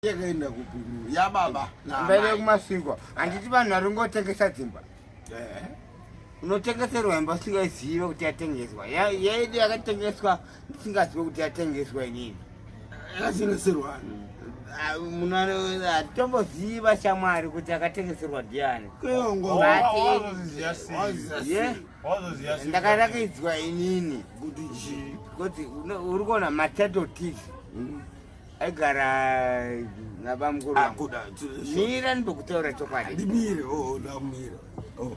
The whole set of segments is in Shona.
Yakaenda kupi yababa Imba yekuMasvingo. Handiti vanhu vari kungotengesa dzimba. Unotengeserwa imba usingazive kuti yatengeswa. Yedu yakatengeswa ndisingazive kuti yatengeswa inini. Yakatengeserwa Ah, munhu hatomboziva shamwari kuti akatengeserwa ndiani. Ndakarakidzwa inini kuti chii? Kuti uri kuona matitle deeds aigara nabamukuru vangu. Mira ndibokutaura chokwadi. Ndimire, oh, ndamira. Oh,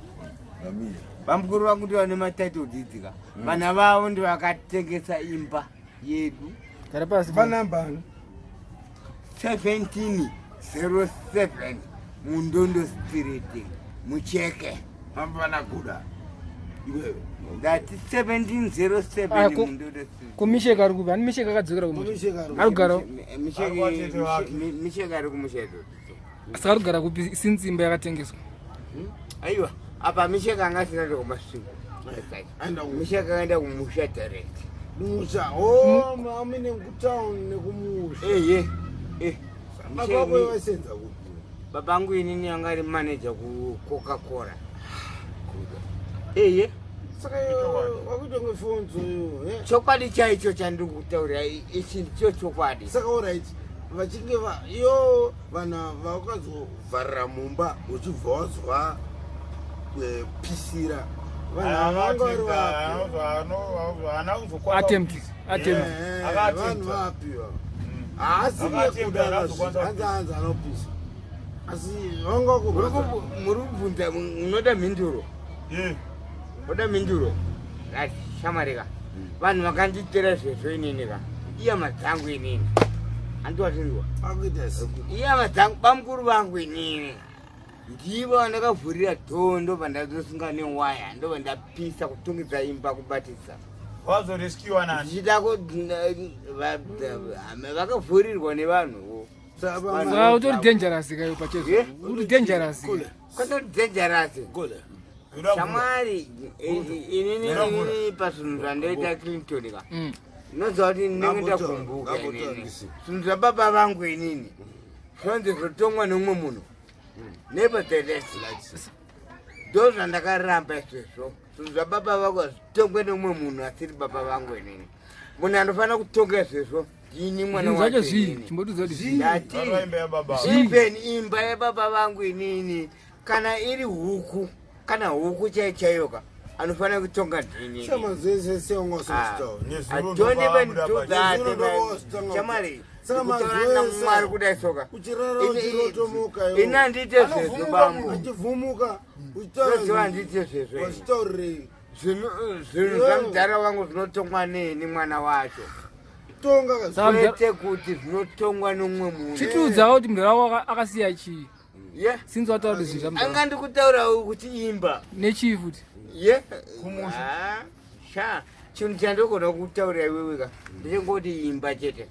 ndamira. Bamukuru vangu ndivo vane matitle deeds ka. Vana vavo ndivo vakatengesa imba yedu. Gara pasi. Panamba ani? 1707 Mundondo Street, Mucheke. Pamba pana Guda. Iwewe. Ndati 1707 Ah, Mundondo Street. Kumisheka ari kupi? Ani Misheka akadzokera kumusha? Kumisheka ari Ari kugara. Misheka ari kumusha idzodzo. Saka ari kugara kupi since imba yakatengeswa? Aiwa, apa Misheka anga asina kuMasvingo. Aenda kumusha. Misheka akaenda kumusha direct. Musha. Oh, amine kutown nekumusha. Eye. Eh. Baba wako vaisenza kupi? Babangu inini anga ari manager ku Coca-Cola. Eye. Saka wakuita ngefonzo yo. Eh? Chokwadi chaicho chandiri kutaura ichi ndicho chokwadi. Saka alright. Vachinge va yo vana vakazovharira mumba uchibva wazwa pisira. Vanhu vanga vari vapi? Attempt. Attempt. Eh, vanhu vapi va? Haasi nekuda hanzi hanzi anopisa. Asi vanga kurwadza. Muri kubvunza munoda mhinduro. Oda mhinduro. Right, shamwari ka. Vanhu vakandiitira zvezvo inini ka. Iyama dzangu inini. Handiwazvinzwa. Akuita sei? Iyama dzangu bamukuru vangu inini. Ndivo vandakavhurira dhoo ndobva ndazosunga newaya ndobva ndapisa kutungidza imba kubatisa. Wazoreskiwa nani? Ndichida ku vakavhurirwa nevanhuwo. Saka utori dangerous kayo pachezvo. Eh? Uri dangerous. Kwatori dangerous. Kule. Shamwari inini pazvinhu zvandoita Clinton ka. Ndinoziva kuti ndinenge ndagumbuka inini. Zvinhu zvababa vangu inini zvinonzi zvotongwa neumwe munhu. Nevertheless, ndo zvandakaramba izvezvo. Zvinhu zvababa vangu hazvitongwe neumwe munhu asiri baba vangu inini. Munhu anofanira kutonga izvezvo ndini mwana Zvinhu zvacho wacho zvii? inini. Chimbotiudza kuti zvii? Ndati Imba yababa. even imba yababa vangu inini kana iri huku kana huku chaiyo chaiyoka anofanira kutonga ndini. Shama zese seunga sostown. I don't even do that, man. Shamwari, Saka kutorana mazuva Mwari kudai soka. Uchirara uchirotomuka iwe. Ini handiite zvezvo bambo. Achivhumuka Ndoziva handiite zvezvo ini. Wachitaurei? Zvinhu zvinhu zvamudhara wangu zvinotongwa neni mwana wacho. Tonga ka. Saka mudhara- Kwete kuti zvinotongwa nomumwe munhu. Chitiudzawo kuti mudhara wako akasiya chii? Ye. Since wataura kuti zvinhu zvamudhara. Anga ndikutaura kuti imba. Nechii futi? Ye. Ah, sha. Chinhu chandogona kutaura iwewe ka. Ndechengoti imba chete.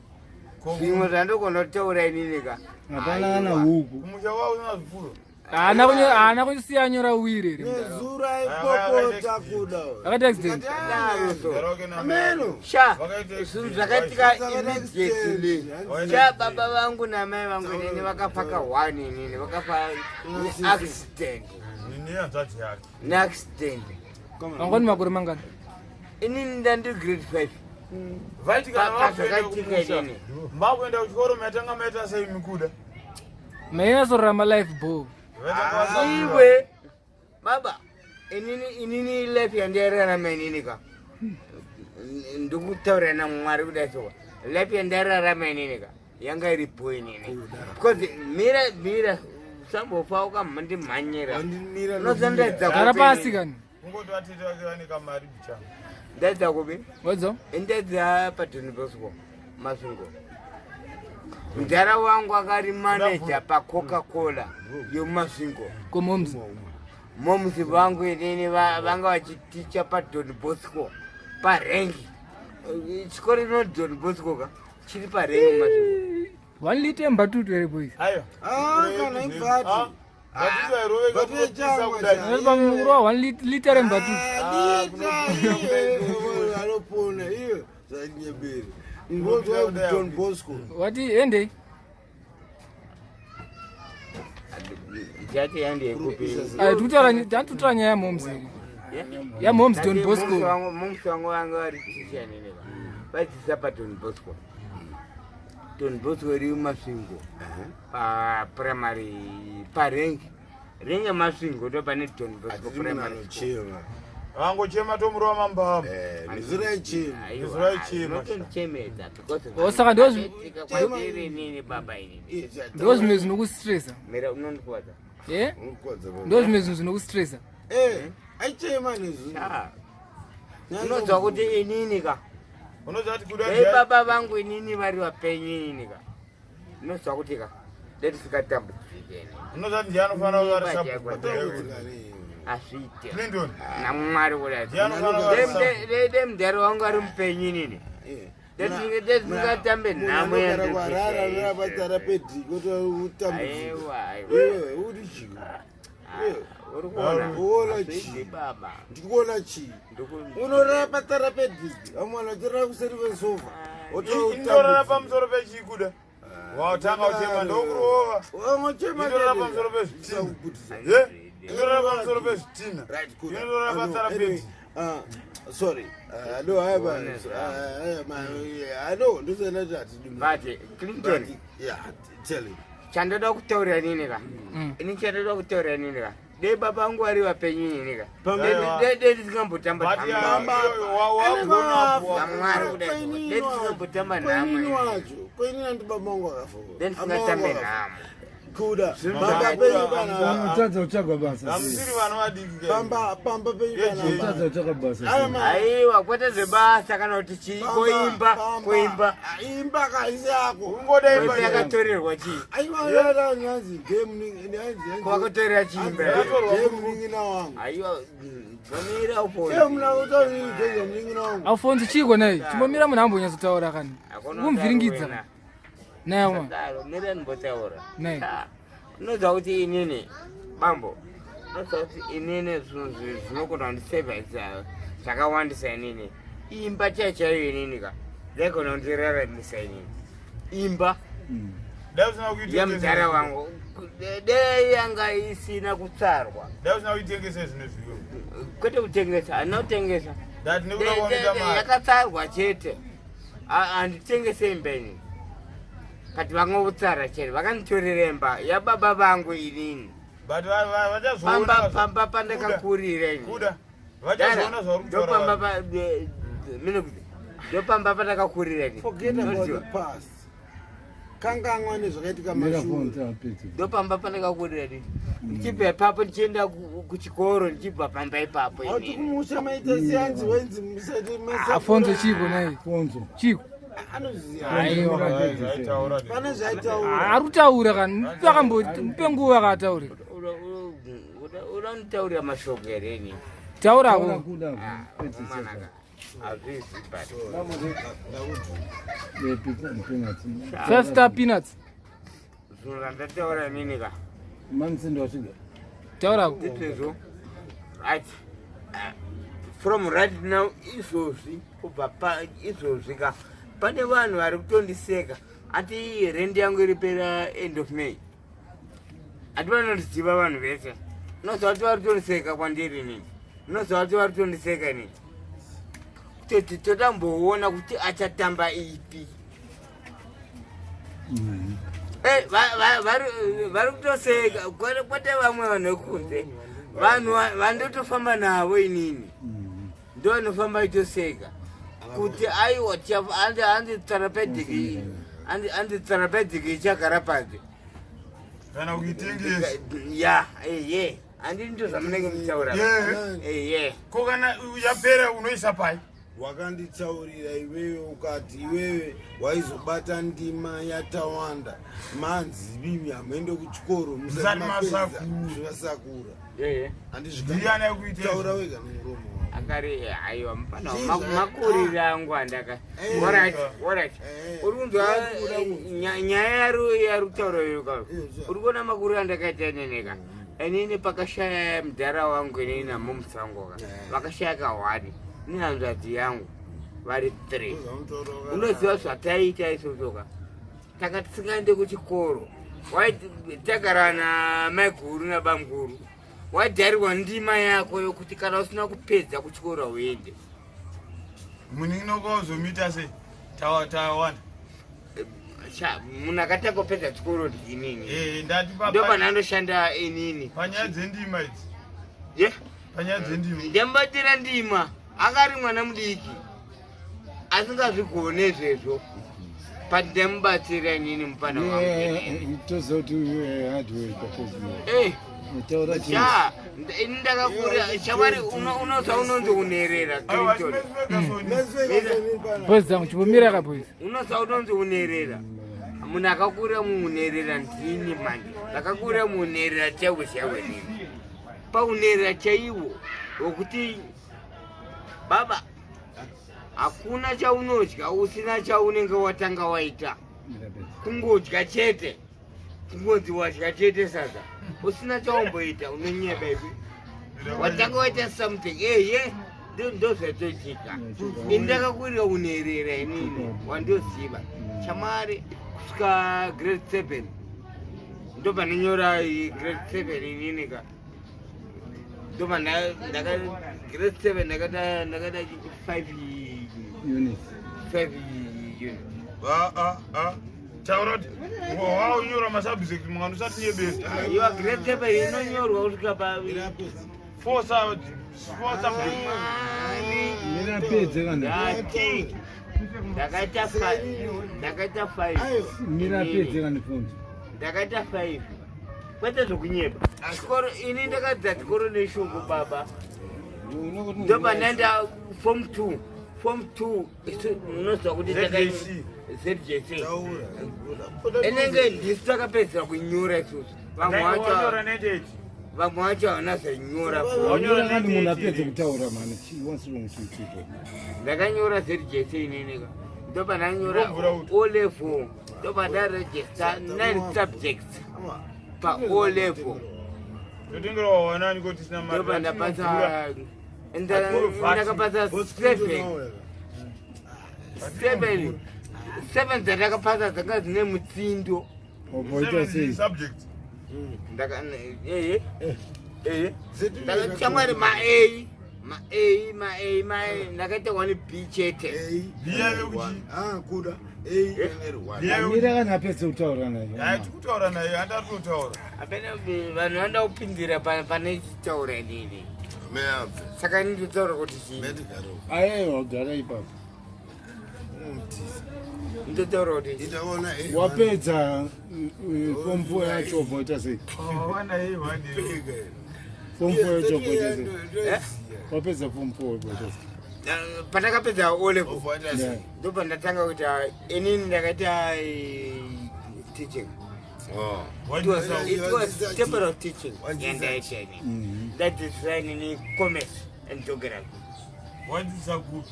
Zvimwe zvandogona kutaura inini ka. Hapana kana huku. Kumusha kwavo una zvipfuro. Haana kunyo- haana kusiya nyora wiri here mudhara wako? Nezura ipopota kuda. Akaita accident. Daro so. Ameno. Sha, Vakaita zvinhu accident. zvakaitika Vakaita immediately. accident. Sha, baba vangu namai vangu inini vakafa kahwani inini, vakafa neaccident. Nehanzvadzi yake. Neaccident. Wanga une makore mangani? Inini ndandiri grade 5. Vaiti kana vakuenda Zvakaitika kumusha. inini. Makuenda kuchikoro matanga maita sei mikuda? Mainyasorarama life bo. Vaitanga vasakura. Iwe, baba, inini inini life yandairarama inini ka. Ndikutaura naMwari kudai soka. Life yandairarama inini ka. Yanga iri bho inini. Because mira mira usambofa ukamhandimhanyira. Wandimira Unozondaidza Gara kupi pasi inini? kani. Kungoti vatete vake vane kamari bichana. Ndaidza kupi? Wadzo? Ndaidza paDon Bosco Masvingo. Mudhara wangu akari manager paCoca-Cola yemuMasvingo. Ko moms. Moms vangu inini vanga vachiticha paDon Bosco parengi. Chikoro inoti Don Bosco ka chiri parengi muMasvingo. 1 liter mbatutu here boys? Aiwa. Ah, kana imvati. Mbatutu hairoveki Mbatutu kunopisa yechangwa kudai. chaiyo. Ari pamurova 1 liter rembatutu. Anopona iyo zvanyeberi. Ngozi Don Bosco. Wati endei. yacho yandeyekupi Tikutora nyaya yamhoms here, yamhoms Don Bosco. Moms vangu vanga vari ticha nene vadzidzisa paDon Bosco. Don Bosco iri muMasvingo, paprimary, parank renge Masvingo, ndo pane Don Bosco Hatiri munhu Primary School. anochema. Vangochema, tomurova mambama. Mizurai chema. Mizurai chema. Unotondichemedza. Oh, saka Kwandiri nini, baba, inini. Ndo zvimwe zvinokustressa. Mira, unondikwadza. E, ndo zvimwe zvinhu zvinokustressa. Aichema nezuro. Ah, unonzwa kuti inini ka Unoziva kuti kuda Dei baba vangu inini vari vapenyu inini ka, unonzwa kuti ka dei tisikatambudzike inini. Unoziva kuti ndiye anofanira kuva ari Imba. sabhuku. Azviite. Clinton NaMwari kudai. ndiye anofanira kuva ari sabhuku. Dei mudhara wangu ari mupenyu inini, dei tisingatambe nhamo. Kwarara patara pedhiki ototambudzika. Aiwa, aiwa. Iwe uri chii? Uri kuona? Uona Hazviiti, chii? baba. Ndikuona chii? Unorara patara pedhiki, vamwe vanhu vachirara kuseri kwesofa. Indorara pamusoro pechikuda, watanga uchema, ndokurova. Wangochema. Indorara pamusoro pezvitina. Ye, indorara pamusoro pezvitina. Right, good. Indorara patara Anyway, pedhiki. Sorry. No, I have I know. Ndosana kuti But Clinton, yeah, tell him. chandoda kutaurira nini ka, ini chandoda kutaurira nini ka, dei baba vangu vari vapenyu nini ka, Aiwa. dei tisingambotamba But nhamo. wagona. NaMwari kudai, dei tisingambotamba nhamo Kwenini inini. wacho? Kwenini andi baba vangu akafa. Dei tisingatambe nhamo. Kuda. Zvino Pamba zvakakura, penyu pana. Unotadza kutsvaga basa sei? Hamusiri vana vadiki ke. Pamba penyu pana. Unotadza kutsvaga basa Aya sei? Aiwa, kwete zvebasa kana kuti chii, koimba, koimba. Imba kaisi yako. Ungoda imba. Koimba yakatorerwa chii? Aiwa, nyanzi game nyanzi. Kwakatorera chiimba? Game munin'ina wangu. Aiwa, dzomira upo. Game muna kutaura game munin'ina wangu. Alfonso, chiko nai? Chimbomira, munhu ambonyatsotaura kani. Kumvhiringidza naye ma. Daro, mira ndimbotaura. Nei? Ah, unoziva kuti inini, bambo, unoziva kuti inini zvinhu zvinogona kundisevha zvakawandisa inini, imba chaiyo chaiyo inini ka, dzaigona kundiraramisa inini, imba Dai usina kuitengesa. yamudhara wangu, dei yanga isina kutsarwa. Dai usina kuitengesa zvino zviyo. Kwete kutengesa, handina kutengesa. Ndati nekuda kwaunoita mari. Yakatsarwa chete. Handitengese imba inini, but vangokutsara chete, vakanditorera imba yababa vangu inini. But vachazoona. Pamba, pamba pandakakurira ini. Kuda. Vachazoona zvauri Ndopamba kutaura. mine kuti ndopamba pandakakurira ini. Forget about the past. Kanganwa nezvakaitika Mira mashure. phone tapedza. Ndopamba pandakakurira ini, ndichibva ipapo ndichienda kuchikoro, ndichibva pamba ipapo Auti inini. kumusha maita seanzi wenzi musati. Afonso, chiko nai? Fonzo. Chiko? Anoziva. Aiwa. Zvaitaura. Pane zvaitaura. Ari kutaura kani, mupe nguva akataure. Unonditaurira mashoko here ini? Taurako. Kuda pedzisa. Manaka, hazvizi, but Peanuts. Five Star peanuts. Zvinhu zvandataura inini ka, Manisindo wasvika. Taurako. Izvezvo, right, from right now, izvozvi, kubva pa izvozvi ka, pane vanhu vari kutondiseka ati rendi yangu iri pera end of May. Ati vanondiziva vanhu vese, unoziva kuti vari kutondiseka kwandiri inini, unoziva kuti vari kutondiseka inini, kutoti totamboona kuti achatamba ipi. Eh, vari kutoseka, kwete vamwe vanhu vekunze, vanhu vandotofamba navo inini, ndo vanofamba itoseka kuti aiwa, andi tsarapedhiki, andi tsarapedhiki ichagara panze. Kana kuitengesa. Ya, eye, handini, ndo zvamunenge muchitaura. Yeah. Eye. Ko kana yapera unoisa pai? Wakanditaurira iwewe, ukati iwewe waizobata ndima yatawanda manzi mimi hamuende kuchikoro musati Musati mapedza masakura. zvasakura. Eye. Ndiani akuitengesa? Taura wega nomuromo wako. Akari aiwa, mufana, Chii makuriro angu andaka. Eh. Alright, alright. Eh. Uri kunzwa? Kuda kunzwa. Nyaya yari kutaura iyo ka, Eh, uri kuona makuriro andakaita ineneka inini, pakashaya mudhara wangu inini namomusango ka, Eh. vakashaya kahwani nehanzvadzi yangu vari three. Ndozvamunotaura. Unoziva zvataiita isusu ka, taka tisingaende kuchikoro. Waitagara namaiguru nabamukuru, wadharirwa ndima yako yokuti kana usina kupedza kuchikoro uende. Munin'ina wakazomuita sei? Tawanda. Sha, munhu akatanga kupedza chikoro ndinini. Eh, ndati Ndo panandoshanda inini. Panyaya dzendima idzi. Ye? Panyaya dzendima. Ndambatira ndima, anga ari mwana mudiki. Asingazvigone izvezvo. But ndamubatsira inini mupfana wangu. Toziva kuti hard work Eh. Taura chii? Sha, ini ndakakura shamwari unoza unonzi unerera Clinton. Boys dzangu, chimbomira ka boys. Unoza unonzi unerera. Munhu akakura muunerera ndini manje. Ndakakura muunerera chaiwo chaiwo nini. Paunerera chaiwo wekuti baba hakuna chaunodya usina chaunenge watanga waita. Kungodya chete. Kungonzi wadya chete sadza usina chaumboita unonyeba iwe. Watanga waita something eye ndozvatoitika. Ini ndakakurira unerera inini wandoziva chamari kusvika grade 7 ndopanonyora grade 7 inini ka ndobva ndaka grade 7 ndakada ndakada 5 Units. 5 units. Ah, ah, ah. Taura kuti waunyora masubject mwana usati nyebesa. Iwa grade 7 inonyorwa kusvika pa Four subject. Mira pedze kana. Ndati ndakaita 5 ndakaita 5 Mira pedze kana fundi. Ndakaita 5 kwete zvokunyeba. Chikoro ini ndakadzidza chikoro neshungu baba. Ndobva ndaenda form 2 form 2 isu munoziva kuti ZJC. ZJC inenge ndisu takapedzera kunyora isusu. Vamwe vacho Wanyora 98. Vamwe vacho havana zainyora. Mira kandi munhu apedze kutaura mani. Chi wants wrong to people. Ndakanyora ZJC inini ka ndobva ndanyora Ndobvura kuti. O level, ndobva ndaregister 9 subjects pa O level. Totengera wanani kuti tisina mari. Ndobva ndapasa Akuru ndakapasa 7 7 7 dzandakapasa dzanga dzine mutsindo. Oboita sei? Subject. Ndaka ehe ehe ndakachamwari ma A ma A ma A ma A ndakaita 1 B chete. Biya yekuti Kuda A Biya Mira kana apedze kutaura naye. Hayi tikutaura naye handati kutaura. Apena vanhu vanoda kupindira pane chitaura inini. Saka ini ndotaura kuti chii? Aiwa gara ipapo. Ndotaura kuti chii? Wapedza form 4 yacho oboita sei? Wana hii wani. Form 4 yacho oboita sei? Wapedza form 4 oboita sei? Pandakapedza O level Yeah. ndobva ndatanga kuita inini ndakaita teaching. It was temporary teaching yandaita inini. Ndadzidzisa inini commerce and geography. Wadzidza kupi?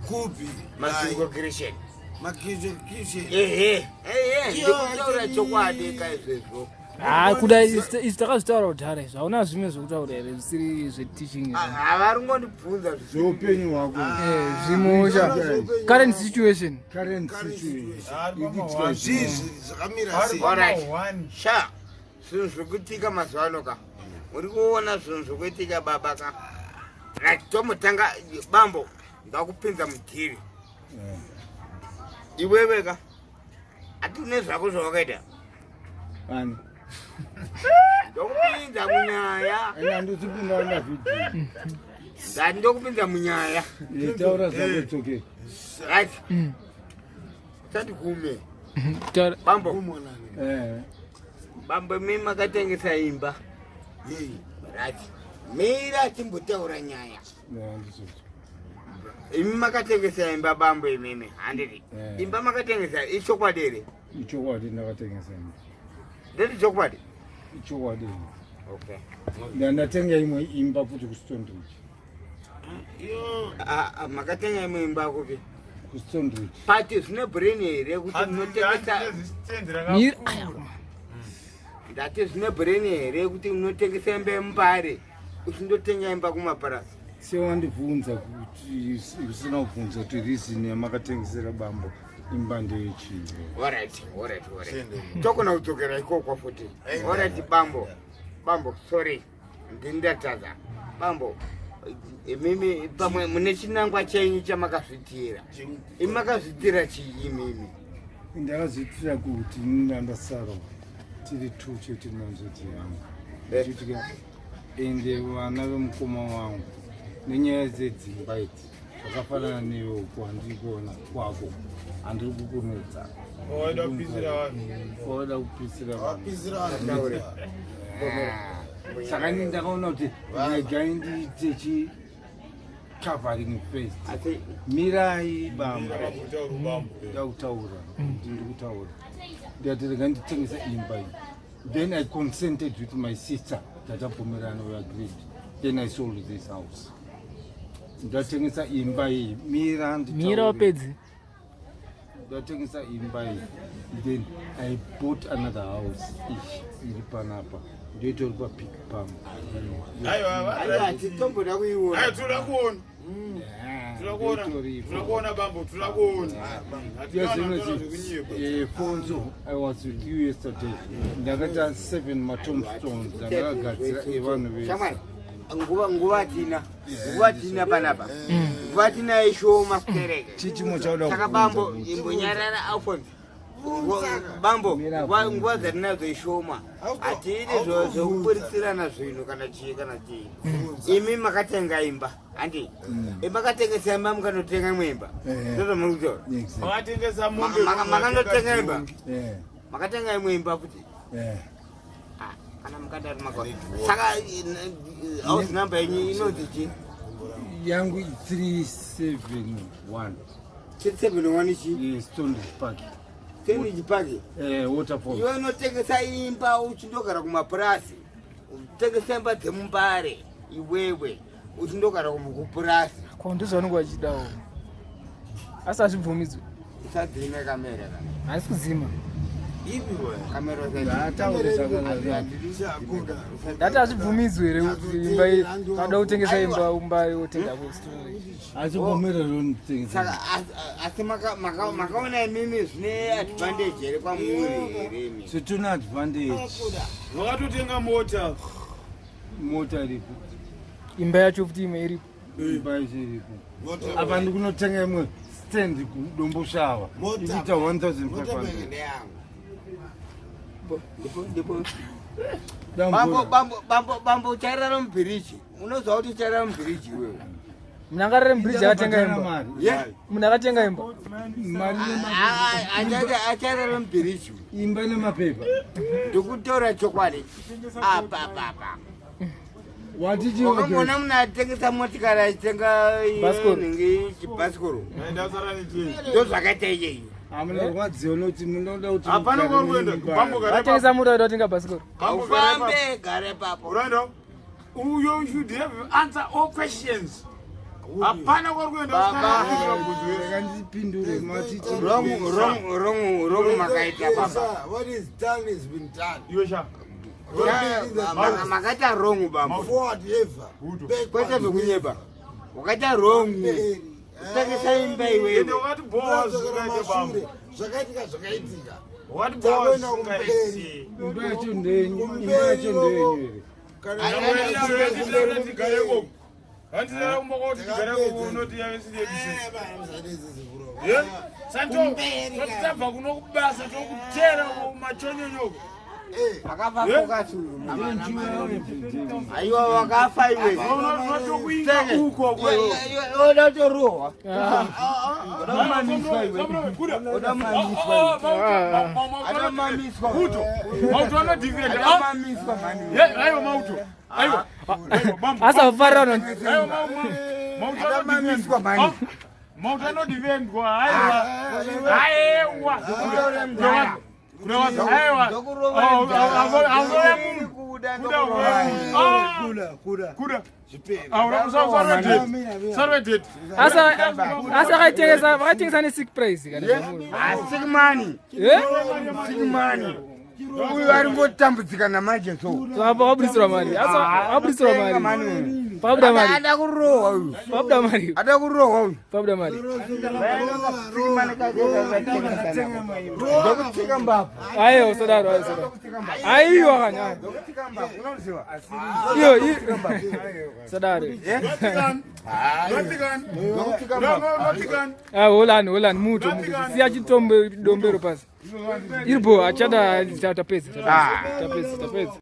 Kupi? Masvingo Christian. Makishe. Ehe ehe ndikutaura chokwadi kaizvezvo. Ha, kuda isu takazvitaura kudhara izvo, hauna zvimwe zvekutaura here zvisiri zveteaching izvo? Havari ngondibvunza. Zveupenyu hwako. Zvimusha current situation. Current situation. Ari Ikuitika pama Zvizvi zvakamira sei? Alright. One. Sha, zvinhu zviri kuitika mazuva ano ka, muri kuona zvinhu zviri kuitika baba ka. Right, tomutanga bambo, ndakupinza mudhiri. Iwewe ka, hatine zvako zvawakaita. Ani? Ndokupinza munyaya. Ina handisipinda na video. Ndati ndokupinza munyaya. Taura zvako, it's okay. Right, sati gume. Taura. Bambo. Eh. Bambo, mi makatengesa imba. Right, mira timbotaura nyaya. Yeah, handisizvo. Imi makatengesa imba bambo imimi, handiti? Eh. Imba makatengesa ichokwadi here? Ichokwadi, ndakatengesa imba. Ndeti chokwadi. Ichokwadi. Okay. Ndatenga imwe imba futi kuStonebridge. Ah, ah, makatenga imwe imba kupi? KuStonebridge. Pati zvine brain here kuti munotengesa Mira aya. Ndati zvine brain here kuti unotengesa imba yemuMbare uchindotenga imba kumaparasi? Sewandibvunza kuti usina kubvunza kuti reason yamakatengesera bambo. Imba ndeyechii? Alright, alright, alright. Tokona kudzokera ikoko futi. Alright, bambo. Bambo, sorry. Ndini ndatadza. Bambo, imimi pamwe mune chinangwa chenyu chamakazvitira. Imi makazvitira chii imimi? Ndakazviitira kuti ndandasara tiri two chete nanzvadzi yangu. Ndichitika ende vana vemukoma wangu nenyaya dzedzimba idzi zvakafanana newe uko handiri kuona kwako handiri kukunetsa. Waida kupisira vanhu. Waida kupisira vanhu. Wapisira vanhu. Saka ini ndakaona kuti regai ndiite chi covering first. Asi Mirai bamba. Kutaura bambo. Ndakutaura, ndiri kutaura. Ndikati regai nditengese imba iyi. Then I consented with my sister tatabvumirana, we agreed. Then I sold this house. Ndatengesa imba iyi. Mira nditaure. Mira wapedzi. Ndatengesa imba iyi. Then I bought another house iyi iri panapa. Ndoitori paPick Palm. Aiwa, aiwa, titomboda kuiona. Aiwa, toda kuona. Toda kuona. Ndoitori ipo. Toda kuona bambo, toda kuona. Yes, Hatina zvekunyepa. Fonzo, I was with you yesterday. Ndakaita 7 matombstones ndakagadzira evanhu vese. Shamwari, nguva tina. Nguva tina panapa. Nguva tina ishoma stereke. Chichimo chauda Saka bambo, imbonyarara Alphonse. Bambo, nguva dzatinadzo ishoma. Hatidi zvekuburitsirana zvinhu kana chii kana chii. Imi makatenga imba, handi? Imi makatengesa imba mukanotenga imwe imba. Ndozvamuri kutaura. Exactly. Makatengesa mombe. Makanotenga imba. Yeah. Makatenga imwe imba futi. Yeah. Ah, kana mukadaro makaona. Saka house number yenyu inonzi chii? Yangu 371. 371 chii? Yes, Stonebridge Park. Stonebridge Park. Waterfall. Iwe unotengesa imba uchindogara kumapurasi. Utengesa imba dzemumbare iwewe uchindogara kupurasi. Ko ndizvo vanenge vachidawo. Asi hazvibvumidzwe. Usadzime kamera kana. Handisi kudzima. Kamera Ataure zvakanaka. Ndati hazvibvumidzwe here kuti imba kada kutengesa imba umba yotenga Asi kumira ronitengesa. Saka asi makaona imimi zvine advantage here kwamuri here imi? So tuna advantage. Wakatotenga mota. Mota iripo. Imba yacho futi imwe iripo. Imba yacho iripo. Apa ndikunotenga imwe stand kuDomboshava. Mota. Ikuita 1500. Ndeyangu. Ndipo ndipo. Damvura. Bambo bambo bambo bambo ucharara mubhiriji. Unoziva kuti ucharara mubhiriji iwewe. Munhu angarare mubhiriji akatenga imba. Mari. Yeah. Munhu akatenga imba. Mari nema Acharara mubhiriji. imba nemapepa. Ndikutaura chokwadi. Apa apa apa. Watichi Wakamboona munhu atengesa motikari achitenga Bhasikoro. nhingi chibhasikoro. Ndasara nechii? Ndo zvakaita iyeyo. Amunorwadziwa noti munoda kuti Hapana mugare kwari kuenda. muimba. Bambo gara Vatengesa mota vaida kutenga bhasikoro. Bambo gara ipapo. Ufambe gare papo. Uraenda? You should have answer all questions. Hapana kwari kuenda. Baba. Rega ndipindure matichi. Wrong wrong wrong wrong makaita baba. What is done has been done. Iwe sha. Makaita wrong bambo. Forward ever. Kwete zvekunyeba. Wakaita wrong. Tengesa imba Ende iwewe. wakati bowa zvingaite bambo. Zvakaitika zvakaitika. Wakati bowa Takuenda zvingaite. Imba yacho ndenyu. Imba yacho ndenyu here. Handizara kumba kwako tigare ikoko unoti yave siri yebusiness. Ye? Santo, tabva kuno kubasa tokutera kumachonyonyoko. Akafa focus uyu. Aiwa wakafa iwe. Unotokuinga uko kwewe. Oda kutorohwa. Oda kumamiswa iwe. Oda kumamiswa. Oda kumamiswa. Mauto, mauto anodhifenda. Oda kumamiswa mani. Aiwa mauto. Aiwa. Aiwa bambo. Asi haufarira vanhu. Aiwa mauto Oda kumamiswa mani. Mauto anodhifendwa. Aiwa. Aiwa. Kuda aiwa. Auraya munhu. Kuda Kuda uraya munhu. Kuda, kuda. Kuda. Aura usarwe Sarwe dead. Asi akaitengesa vakatengesa nesick price kana zvamuri. Asikimani. Eh? Sikimani. Uyu ari ngotambudzika namanje so. Apa wabudisirwa mari. Asi wabudisirwa mari. Mani uyu. Pabuda mari. Ada kurohwa uyu. Pabuda mari. Ada kurohwa uyu. Pabuda mari. Ndokutsika mbabvu. Aiwa usadaro, aiwa usadaro. Aiwa kani. Aiwa. Ndokutsika mbabvu unoziva. Iyo, iyo. Usadaro. Ndokutsika mbabvu. Ah, holani, holani, muto, muto. Siya chitombe dombero pasi. Iripo, achada tapedza, tapedza, tapedza, tapedza.